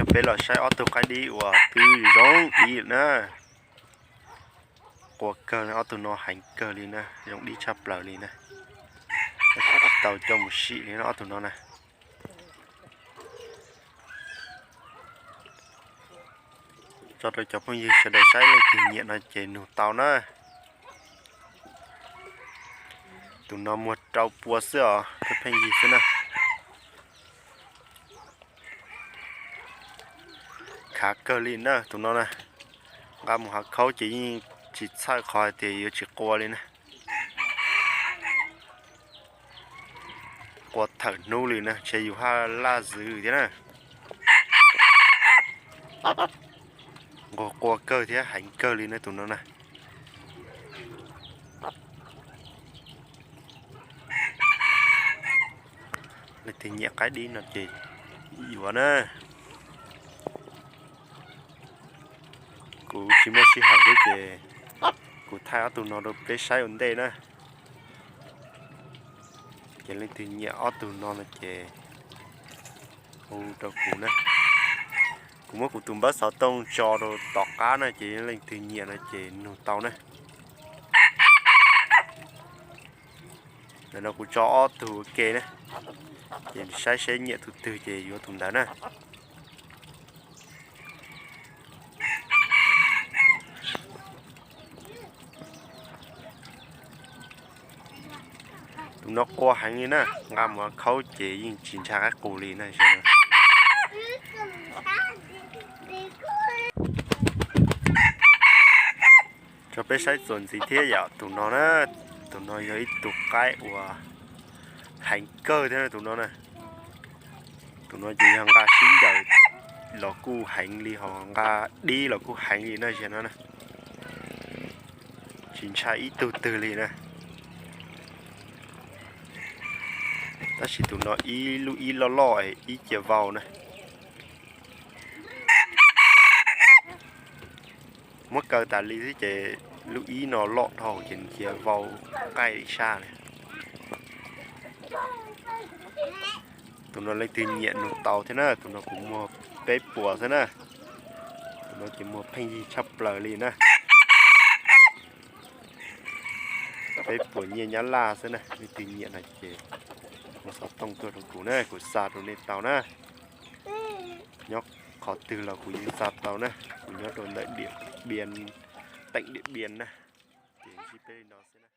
Peb los saib ob tug qaib dib uas twb zoo dib na. Qua kawg, ob tug no heev kawg li na, zoo dib tshaj plaws li na. Tab sis tsis tau coj mus sim li na ob tug no na. Tso rau cov phooj ywg sawv daws saib leej twg nyiam no ces nug tau na. Tus no muag rau pua xwb os, pheej yig xwb na. Khav kawg li na tus no na. Nqa mus hav khaub ces yeej tsis txhawj qhov hais tias yuav tsis qua li na. Qua thawm hnub li na, ntshe yus haj laj zwv thiab na. Nquag qua kawg thiab heev kawg li na tus no na. Leej twg nyiam qaib dib no ces yuav na. Kuv tsis muaj sij hawm thiab ces kuv thaij ob tug no rau peb saib ua ntej na. Ces leej twg nyiam ob tug no no ces hu rau kuv na. Kuv muab kuv tus npawb xov tooj tso rau tom qab na ces leej twg nyiam no ces nug tau na. Ntawm no kuv tso ob tug ua ke na, ces saib seb nyiam tus twg ces yuav tus ntawd na. Tus no qua heev li na, nqa mus khaub ces yeej tsis ntshai qaib qus li na. Tso peb saib txuas ntxiv thiab yom, tus no na, tus no yog ib tug qaib uas heev kawg thiab tus no na. Tus no ces yog nqa sib ncaws los kuj heev li, ho nqa dib los kuj heev li na, ziag no na. Tsis ntshai ib tug twg li na. Tab sis tus no ib lub ib loj loj ib ce vau na. Muab kaw tas li xwb ces lub ib no loj dhau ces nws cia vau qaij li sab li. Tus no leej twg nyiam nug tau thiab na, tus no kuv muag peb puas xwb na. Tus no ces muag pheej yig tshaj plaws li na. Peb puas nyiaj Nyab Laj xwb na, leej twg nyiam no ces hu xov tooj tuaj rau kuv na, kuv xa rau nej tau na. Nyob qhov twg los kuv yeej xa tau na, kuv nyob rau ntawm Điện Biên, tỉnh Điện Biên na. Ces ntsib peb li no xwb na.